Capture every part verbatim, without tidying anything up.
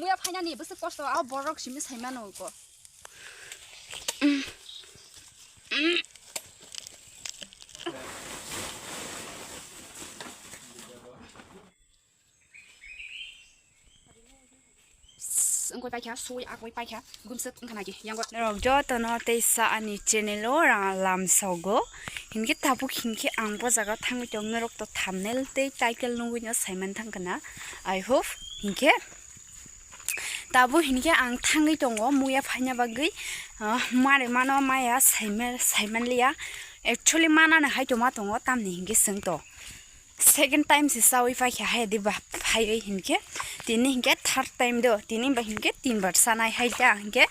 Muya phainani bwswk kosto, abo borok simi saimano ko. Wngkoi paikha, sui akoi paikha, gumswk wngkha nai di, yango. Norok jotono teisa ani channel o rang lamsogo. Hinkhe tabuk hinkhe ang bo jaga thangwi tong, norok to thumbnail tei title nugwino saiman thangkha na. I hope hinkhe tabuk hinkhe ang thangwi tongo muya phaina bagwi, ah, mare mano maya saima-, saimanliya. Actually manano hai tongma tongo, tamni hinkhe chwng to second time se chaui paikha hai diba, phaiwi hinkhe tini hinkhe third time do, tini ba hinkhe tinbar chanai hai ta hinkhe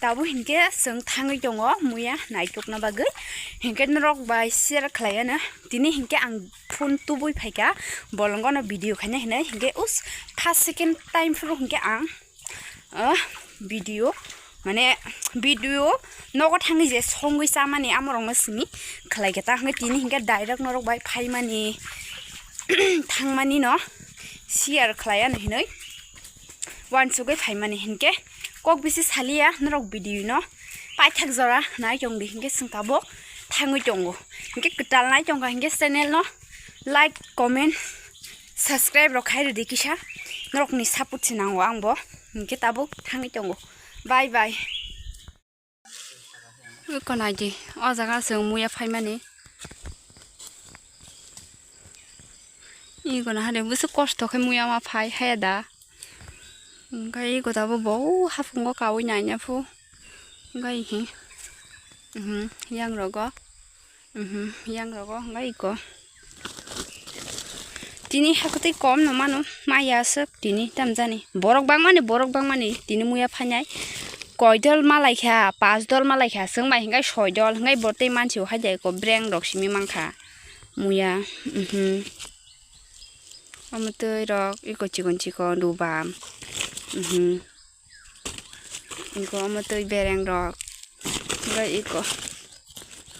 tabuk hinkhe chwng thangwi tongo muya naitukna bagwi. Hinkhe norok bai share khlaiano, tini hinkhe ang phone tubui phaikha bolongono video khaina hinwi, hinkhe us first second time phuru hinkhe ang ah, video, mane video nogo thangwi je songwi chamani amorokno simi khlai khe ta hwnkhe tini hinkhe direct norok bai phaimani thangmani no share khlai ano hinwi uansugwi phaimani hinkhe kok bisi saliya norok video no paithak jora nai tongdi hinkhe chwng tabuk thangwi tongo hinkhe kwtal nai tongkha hinkhe channel no like comment subscribe rok khai rwdi kisa, norokni support se nango ang bo, hinkhe tabuk thangwi tongo, bye bye. Eko nai di, o jaga chwng muya phaimani, eko na hade bwswk kosto khe muya ma phai haya da, hinkhe eko tabuk bo haphungo kaui nai ya phu, hinkhe he, yang rogo. Mhm, yang rogo, hwnga iko. Tini hakwtwi kom no mano, maya aswk tini tamjani. Borok bangmani, borok bangmani tini muya phainai. Koi dol malaikha, pas dol malaikha, chwng bai hwnkhai soi dol, hwnkhai bo tei mansi o haida iko breng rok simi mankha. Muya, mhm. Omo twi rok iko chikon chikon rubam. Mhm. Iko omo twi bereng rok. Hwnkhai iko.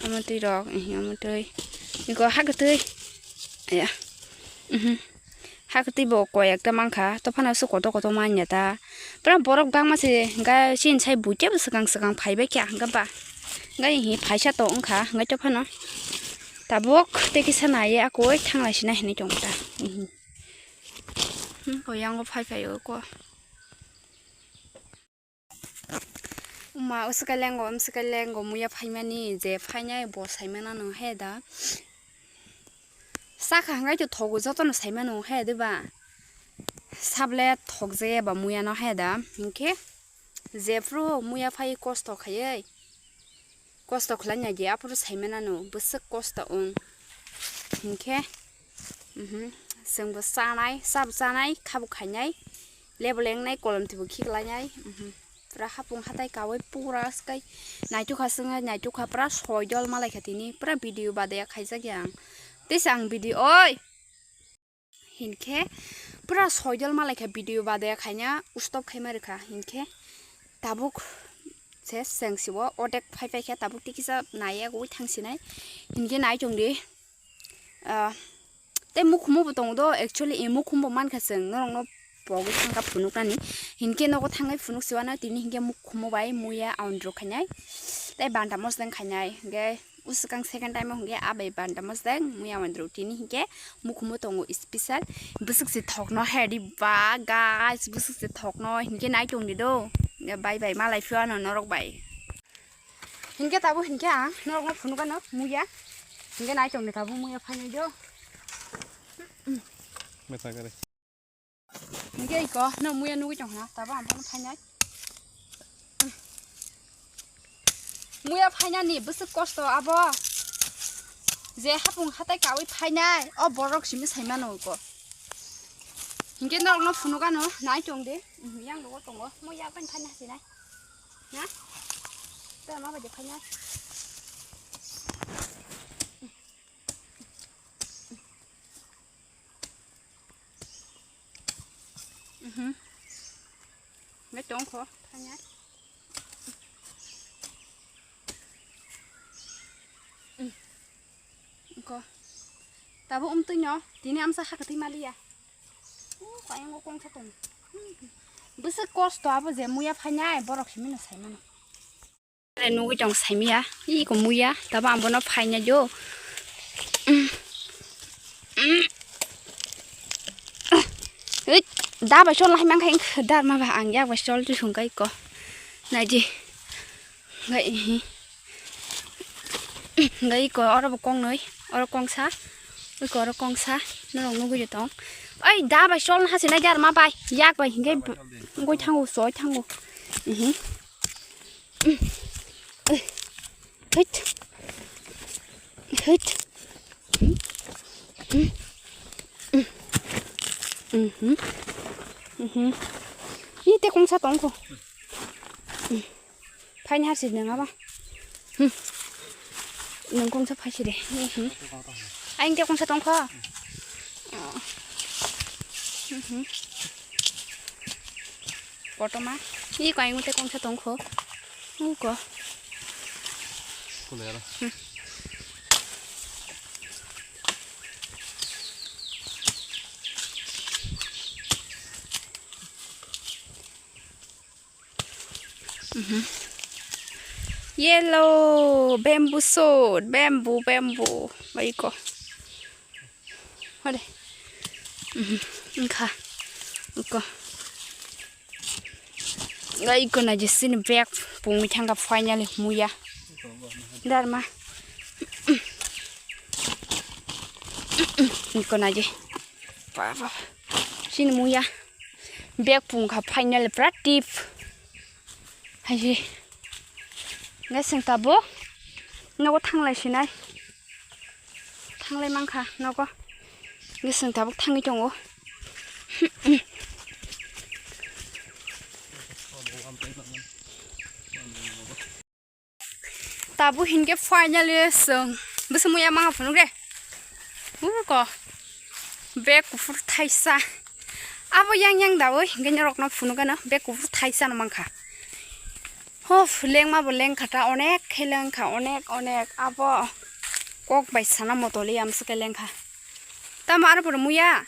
Omo twi rok, ehe, omo twi. Iko hakwtwi. Aya. Mhm. Hakwtwi bo koi ekta mankha. To phano se kotor kotor manya ta. Pura borok bangma se hwnkhai chini sai buitebo swkang swkang phaibai kha hwnkhai ba. Hwnkhai ehe phaisa to wngkha hwnkhai to phano. Tabuk tei kisa naiya akoi thanglai sina hinwi tongkha. Ehe. Hmm, ko yango phai phai o ko. Uma, uswkailengo, umswkailengo, muya phaimani je phainai bo saimana no he da. Sakha hwnkhai to thogo jotono saimano he diba. Sable thokjaya ba muya no he da. Hinkhe jephru muya phai kosto khaiwi. Kosto khlaina di aphuru saimanano bwswk kosto wng hinkhe, mhm, chwngbo chanai, chabo chanai, khabo khainai, lebo lengnai, kolom twibo khiklainai, mhm, pura hapung hatai kaui pura swkai naitukha chwngno, naitukha pura soi dol malaikha tini, pura video badaya khaijak ya ang, teisa ang video, oi! Hinkhe pura soi dol malaikha video badaya khaina stop khaima rwkha, hinkhe tabuk se chwng sibo odek phai paikha, tabuk tikisa naiya gui thangsinai, hinkhe nai tongdi, ah, tei mukhumu bo tongo do, actually e mukhumu bo mankha chwng norokno pogwi thangkha phunuknani, hinkhe nogo thangwi phunuk siwano tini hinkhe mukhumu bai muya aundru khainai, tei banta mosdeng khainai, hinkhe Uswkang second time o hwnkhe abai banta mosdeng muya wandru tini hinkhe mukhumu tongo special bwswk se thokno he di ba guys bwswk se thokno hinkhe nai tongdi do bye bye malai phio ano norok bai hinkhe tabuk hinkhe ang norokno phunukano muya hinkhe nai tongdi tabuk muya phainai do. Meta gari. Hinkhe iko no muya nugui tong hana, tabo ang bono phainai. Muya phainani bwswk kosto abo. Je hapung hatai kaui phainai, o borok simi saimano iko. Hinkhe norokno phunukano, nai tong di. Mhm, yang rogo tongo, muya bai phaina sinai. Na? Tei ma bai phainai. Mhm. Ngai tong kho, thanya. Mm. Ko. Tabo um twi no, tini amsa ha kwtwi maliya. U, kayang o kong sa tong. Mm. Bwswk kosto abo je muya phainai borok simi no sai mano. Are nugui tong saimiya, iko muya, tabo ang bono phaina jo. Mm. Mm. Hei, da bai chol hai mang khai dar ma ba ang yak bai chol tu sung kai ko. Naidi. Ngai hi. Ngai ko oro bo kong noi, oro kong sa. Iko oro kong sa. Norok nugui tong. Ai da bai chol na hasi nai dar ma bai. Yak bai hingai ngoi thango soi thango. Ihi. Hit. Hit. Mhm. Mhm. Ih, te kongsa tongkho. Phaini harsi nang aba. Hmm. Nang kongsa phaisi de. Mhm. Aing te kongsa tongkho. Mhm. Kotorma. Ih, ko aing te kongsa tongkho. Ih, ko. Kulera. Hmm. Mhm. Yellow bamboo shoot, bamboo, bamboo. Bai ko. Hode. Mhm. Wngkha. Iko. Iko na je sini bag pungwi thangkha finally muya. Darma. Iko na je. Baba. Sini muya. Bag pungkha finally pura tip. Haji. Nge sing tabo. Nogo thanglai sinai. Thanglai mankha nogo. Nge sing tabuk thangwi tongo. Tabuk hinkhe finally chwng bwswk muya mangha phunukre. Uko bag kuphur thaisa. Abo yang yang dawi hinkhe norokno phunukgano bag kuphur thaisano mankha. Hof, lengma bo lengkha ta, onek khe lengkha, onek, onek. Abo kok bai sana motoli amswk khe lengkha. Tamo aro pore muya?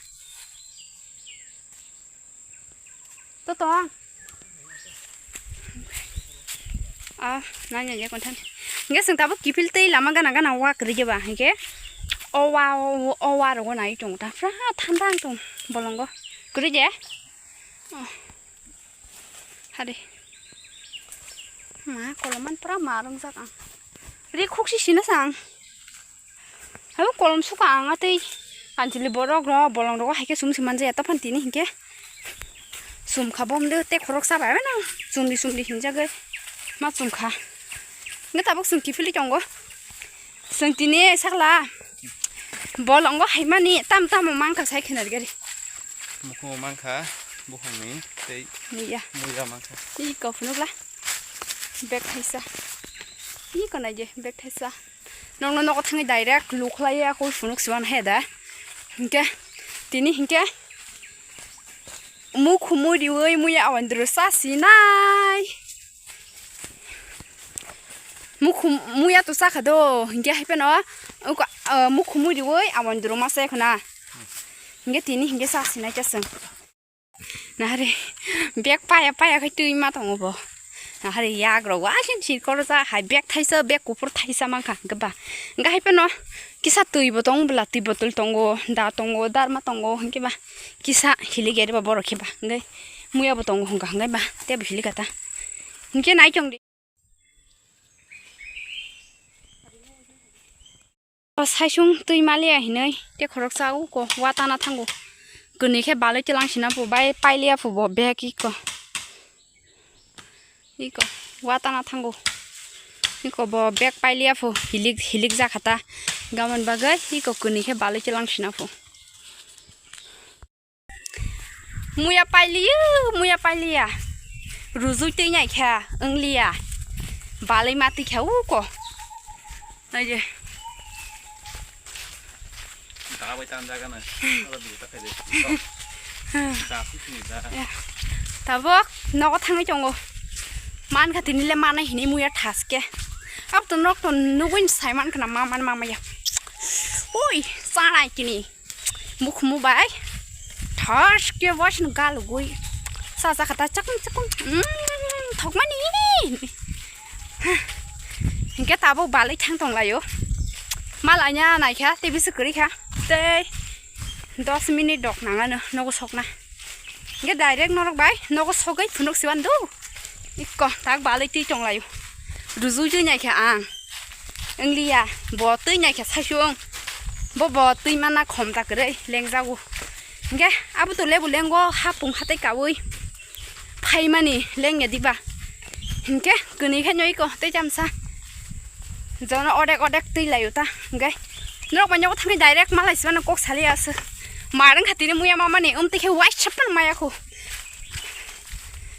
To tong. Ah, nanya je konthan. Nge sing tabo kipil tei lama gana gana wa kwrwi jeba, hingke o wa, o, o wa rogo nai tong ta. Pura thanda ang tong bolongo. Kwrwi je? Oh. Hade. Ma, koloman pura ma rongjak ang. Ri khuk si sino sang. Habo kolom suka ang atei. Kanchili borok ro, bolong rogo haike sum si manjaya. Tophan tini hinkhe. Sum kha bomde te khorok sa bai nang. Sumdi sumdi hinjagoi. Ma sum kha. Nge tabuk sum kiphilwi tongo. Sung tini sakla. Bolongo haimani tam tamo mankha sai khena gari. Mukhumo mankha bukhangni tei muya. Muya mankha. Iko phunukla. Bag thaisa. Iko naije bag thaisa. Nokno nogo thangwi direct lukhlaiya koi phunuk siwan he da. Hinkhe tini hinkhe mukhumu riwi muya awandru sa sinai. Mukhum, muya to sakha do, hinkhe hai phano, uka, ah, mukhumu riwi awandru masa khna. Hinkhe tini hinkhe sa sinai chasung. Nahari, bag paya paya khai twi ma tongo bo. Nahari yagrok wa sin sin koro sa hai bag thaisa, bag kuphur thaisa mankha hinkhe ba. Hinkhe hai phano kisa twi bo tong bwla, twi botol tongo, da tongo, darma tongo hinkhe ba. Kisa hilik eri ba borok khe ba. Hinkhe muya bo tongo hwnka hinkhe ba. Tebo hilik kata. Hinkhe nai tong di. Saisung twi maliya hinwi te khoroksa uko watana thango. Kwnwi khe balwi tilang sina phu bai pailiya phu bo bag iko. Iko watana thango. Iko bo bag pailiya phu hilik hilik jakha ta. Gamon bagwi iko kwnwi khe balwi tilang sina phu. Muya pailiya, muya pailiya. Rujui twi nai kha, wngliya. Balai ma twi kha uko. Naidi. Da bai tan jaga na. Ala dui ta khaide. Da sisini da. Tabok nogo thangwi tongo. Man kha tini le manai hini muya thaske. Ab to nok to nugui sai man khna ma man ma maya. Oi, sanai kini. Mukhumu bai thaske waisino galugui. Sa sa kata chakung chakung. Mm, thokmani. Hinkhe tabuk balai thang tonglaio. Malanya naikha, tei bisi kwrwi kha. Tei dos minute dok nangano nogo sokna. Hinkhe direct norok bai nogo sogwi phunuk siwan do. Ikko tak balai twi tonglaio. Rujui jui naikha ang. Wngliya, bo twi naikha saisung. Bo bo twi mana khom ta kwrwi lengjago. Hinkhe abo to lebu lengo hapung hatai kaui. Phaimani lengya diba. Hinkhe kwnwi khe noi ko tei chamsa. Jono odek odek twi laio ta. Hinkhe norok bai nogo thangwi direct malai sibano kok sali asu. Marwng kha tini muya mamani um twi khe waisap maya khu.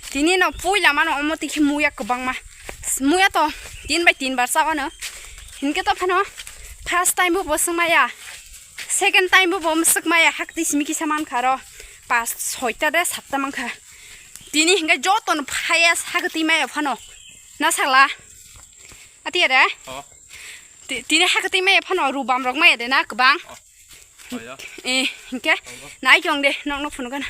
Tini no puila mano omo twi khe muya kwbangma. Muya to tin bai tin bar chawano. Hinkhe to phano first time bo bo swngmaya. Second time bo bo swkmaya hak twi simi kisa mankha ro. Pas soita de satta mankha. Tini hinkhe jotono phaya sakatwi maya phano. Na sakla? Atiya de? Oh. Ti-, tini hakatwi maya phano rubam rok maya de na kwbang? Oh. Oh, ya. Eh, hinkhe? Oh, oh. Nai chong de, nokno phunukana.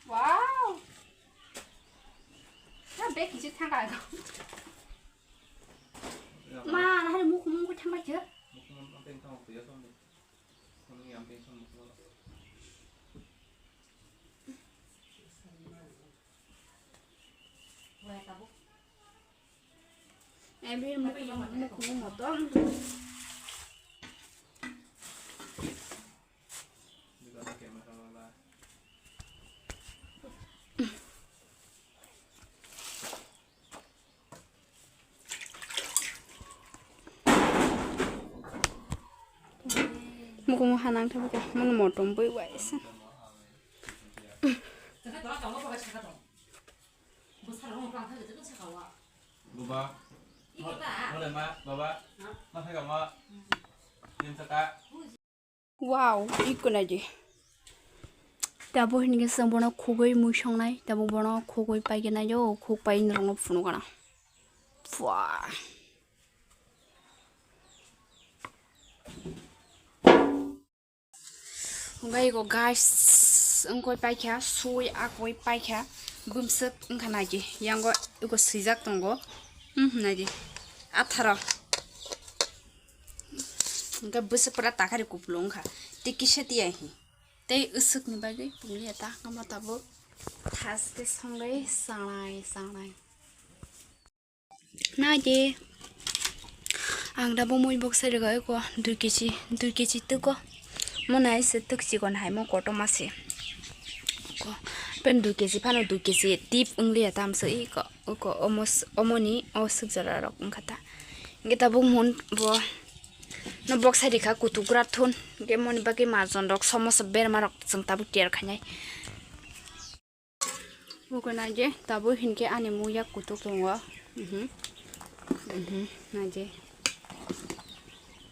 Wow. Na bag kisi thangka. Ma, na hari muk muk thangka je. Every muk muk muk motom. Mukumu hanang thabu ka, munu motom bui waisa. Buba, mole ma, baba, ma thai ka ma, nim saka. Wow, iko naidi. Tabuk hinkhe chwng bono khugwi mui songnai, tabuk bono khugwi paikhe naio, khuk pai norokno phunukgana. Pua. Hwnkhe iko guys, wngkoi paikha, sui akoi paikha, bumswk wngkha naidi, yango iko swijak tongo, hmm, naidi, atharo. Hwnkhe bwswk pura takari kupulung wngkha. Tei kisa tiya hi. Tei bwswkni bagwi pungliya ta wngkha tabuk. Thaste songwi changlai changlai. Naidi. Ang tabuk mui boksa rwgwi ko dui kg, dui kg twgo. Mo nai se twk chikon hai mo kotorma se. Ko, pen dui kg phano dui kg tip wngliya tamswi ko. Oko omo s-, omoni o swk jora rok wngkha ta. Hwnkhe tabuk hwn bo no boksa rikha kutugra thun. Hwnkhe moni bagwi marjon rok somosa berma rok chwng tabuk tiyar khainai. Oko naidi tabuk hinkhe ani mui yak kutuk tongo. Mhm. Mhm. Naidi.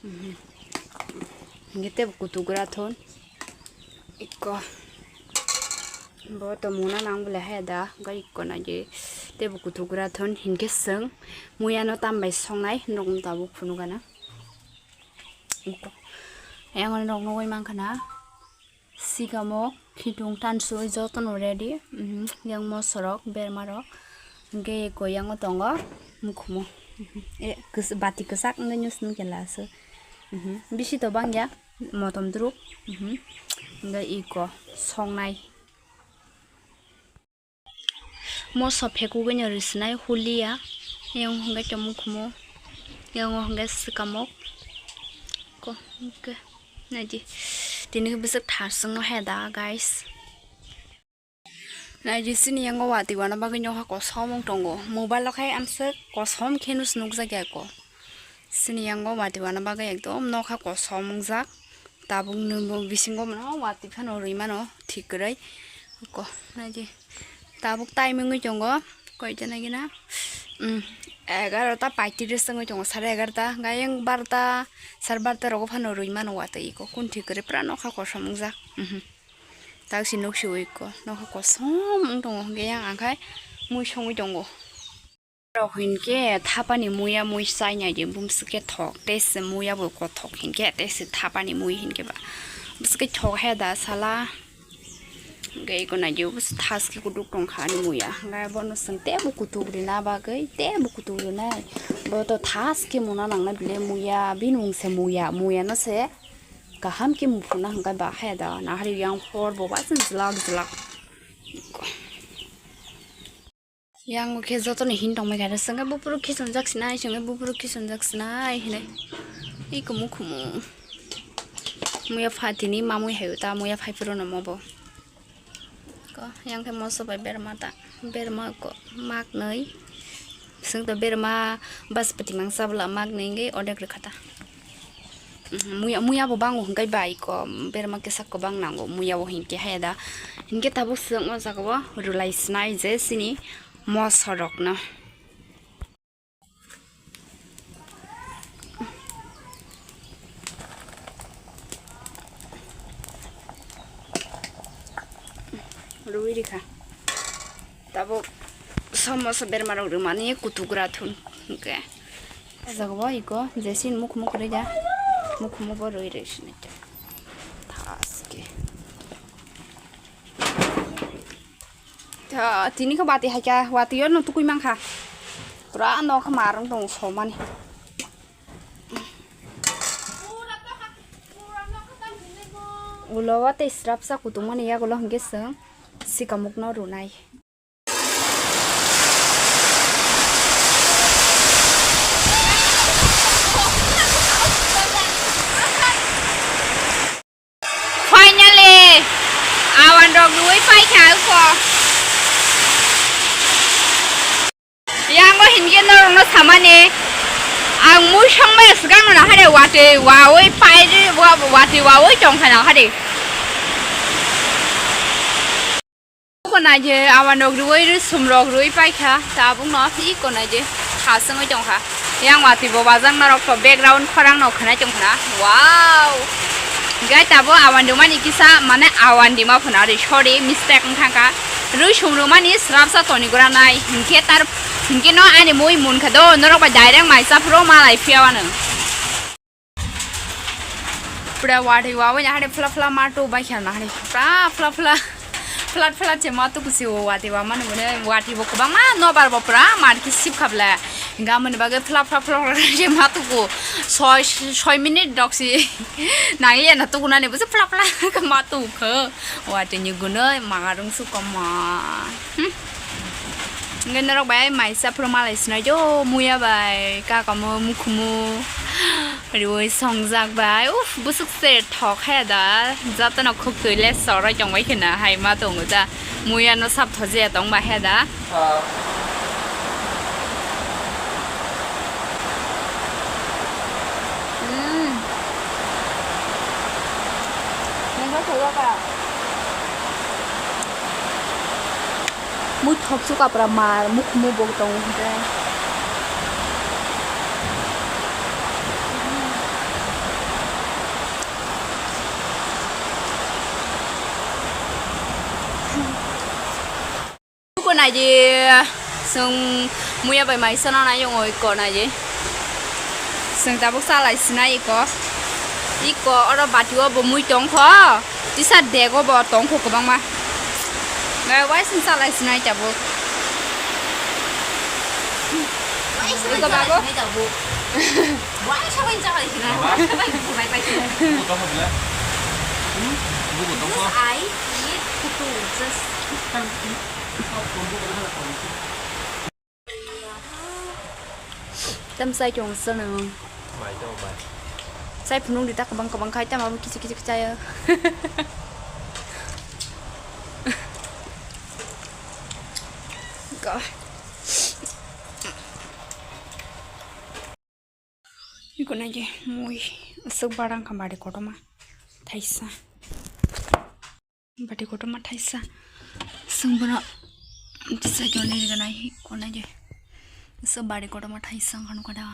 Mhm. Hingke tebo kutugra thon. Ikko. Bo to muna nang bole haya da. Ga ikko naidi. Tebo kutugra thon hingke seng. Muyano tambai songnai. Nokno tabuk phunukana. Ikko. Yang nokno goi mankana. Sikamok, khitung, tansoi jotono ready. Mhm, yang mosorok, bermarok. Hingke eko yango tongo, mukhumo. Mhm, e, kwch-, bati kwchak wngwi nws nungkhe laso. Mhm, bisi to bangya, motom druk. Mhm, hingke eko songnai. Moso phekugwino rwsnai hulia. Yang hwnkhe tongmung khumo. Yang hwnkhe swkamok. Ko hwnkhe naidi. Tini bwswk thar chwngno heda, guys. Naidi, chini yango watwi wana bagwi nokha kosom wng tongo. Mobile o khai amswk kosom khe nws nukjakya ko. Chini yango watwi wana bagwi ekdom nokha kosom wngjak. Tabuk nwng bisingo mano watwi phano rwi mano thik kwrwi. Ko naidi. Tabuk time wngwi tongo koita nagina, um, egarota paitris wngwi tongo, sare egarota, gayeng barota, sare barota rogo phano rwi mano watwi iko kun thik kwrwi pura nokha kosom wngjak. Mhm. Taksi nuksi iko nokha kosom wng tongo, hwnkhe yang angkhai mui songwi tongo. Rok hinkhe thapani muya mui chainai di bumswk khe thok, tei se muya bo kothok hinkhe, tei se thapani mui hinkhe ba bwswk khe thok he da sala. Hinkhe iko nai di bwswk thas khe kutuk tongkha ani muya, hinkhe bono chwng teibo kutuk rina bagwi teibo kutuk rinai. Bo to thas khe muna nangnai bile muya, bini mung se muya, muya no se kaham khe muphuna hinkhe ba he da nahari yang hor bo ba chwng jlak jlak. Yang khe jotono hin tongbai kha, swngkhe buphuru khichunjak sinai, swngkhe buphuru khichunjak sinai hinwi. Iko mukhumu. Muya pha tini mamui hai ta, muya phai phuru no mobo. Ko, yang khe moso bai berma ta, berma ko mak nwi. Swng to berma baspati mangsa bwla mak nwi wngwi odek rwkha ta. Mhm, muya, muya bo bango hwnkhe bai ko, berma kisa kwbang nango, muya bo hinkhe haya da. Hinkhe tabuk swng o jaga o rwlai sinai je chini moso rok no. Rwi rikha. Tabuk samosa berma rok rwmani kutugra thun hwnkhe. O jaga o iko jesin mukhumu kwrwi da. Mukhumu bo rwi rwi sinai. Thaske. Tha, tini khe wati hai kha, wati o no tukui mankha. Pura nokha marwng tongo somani. Ulo o tei srapsa kutung mani yagulo hwnkhe chwng sikamukno rwnai. Finally, awan rok rwui paikha uko. Yango hinkhe norokno samani, ang mui songmaya swkangno nahare watwi wawi pairi, wa-, watwi wawi tongkha nahare. Iko naidi awan rok rwui, rwsum rok rwui paikha, tabukno iko naidi khaswngwi tongkha. Yang watwi bo bajak norok to background khorang no khwnai tongkhna. Wow! Gai tabo awan rwmani kisa mane awan dima phuna ri, sorry, mistake wng thangkha. Rwsum rwmani srapsa toni gura nai, hinkhe tar, hinkhe no ani mui munkha do, norok bai direct maisa phuru malai phiya wano. Pura watwi wawi nahare phla phla matu bai kha nahare. Pura phla phla, phla phla che matu kusi o watwi wa manu mune watwi bo kwbangma nobar bo pura mar ki sip khabla. Gamani bagwi phla phla phla phla che matu ku soi, soi minute doksi. Nangya na tukunani busi phla phla matu kho. Watwi ni gunoi magarung su koma. Hmm. Ngai norok bai maisa phuru malai sinai jo muya bai kakamo mukhumu. Riwi songjak bai. Uff, busuk se thok hai da. Jatano khuk twi le soroi tongbai khena hai ma tongo da. Muya no sap thoje tong ba hai da. Hmm. Nengka thoga ka. Mui thok chu kapra mar mukhumu bo tongo hwnkhe. Ko naidi, chwng muya bai maisa no nai wngo iko naidi. Chwng tabuk chalai sinai iko. Iko oro bati o bo mui tongkho. Tisa dego bo tongkho kwbangma. Ngai waising chalai sinai tabuk. Iko bago. Why sabai chalai sinai? Why sabai buku bai bai sinai? Buku tongkho bile. Hmm? Buku tongkho. Just I eat kutu, just. Tam sai tong sano. Mai tong mai. Sai phunung di tak kabang kabang khai tam abo kichi kichi kichaya. Ka. Iko naidi mui aswk barang kha bari kotorma thaisa. Bati kotorma thaisa. Chwng bono tisa joni riganai hi konai je. So bari kotorma thaisa wngkha nukha da.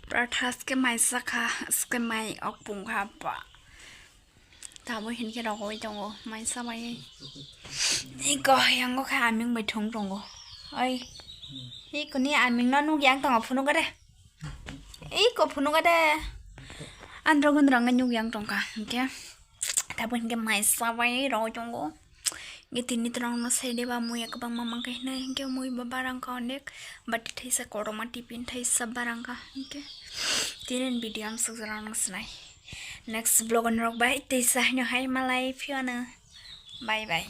Pura thaske mai sakha, aske mai ok pungkha ba. Tabuk hinkhe rogwi tongo, mai sabai. Iko yango khe aming bai thung tongo. Oi. Iko ni aming no nuk yang tongo, phunuk de. Iko phunuk de. Andro gundro nuk yang tongkha. Hinkhe. Tabuk hinkhe mai sabai rogwi tongo. Hinkhe tini twrang no sai de ba muya kwbangma mankha hinai. Hinkhe mui bo barangkha onek. Bati thaisa koroma tiffin thaisa barangkha. Hinkhe. Tini video ang sukjak rang no sinai. Next vlog on rok bai tei sa hino hai malai phiyano. Bye bye.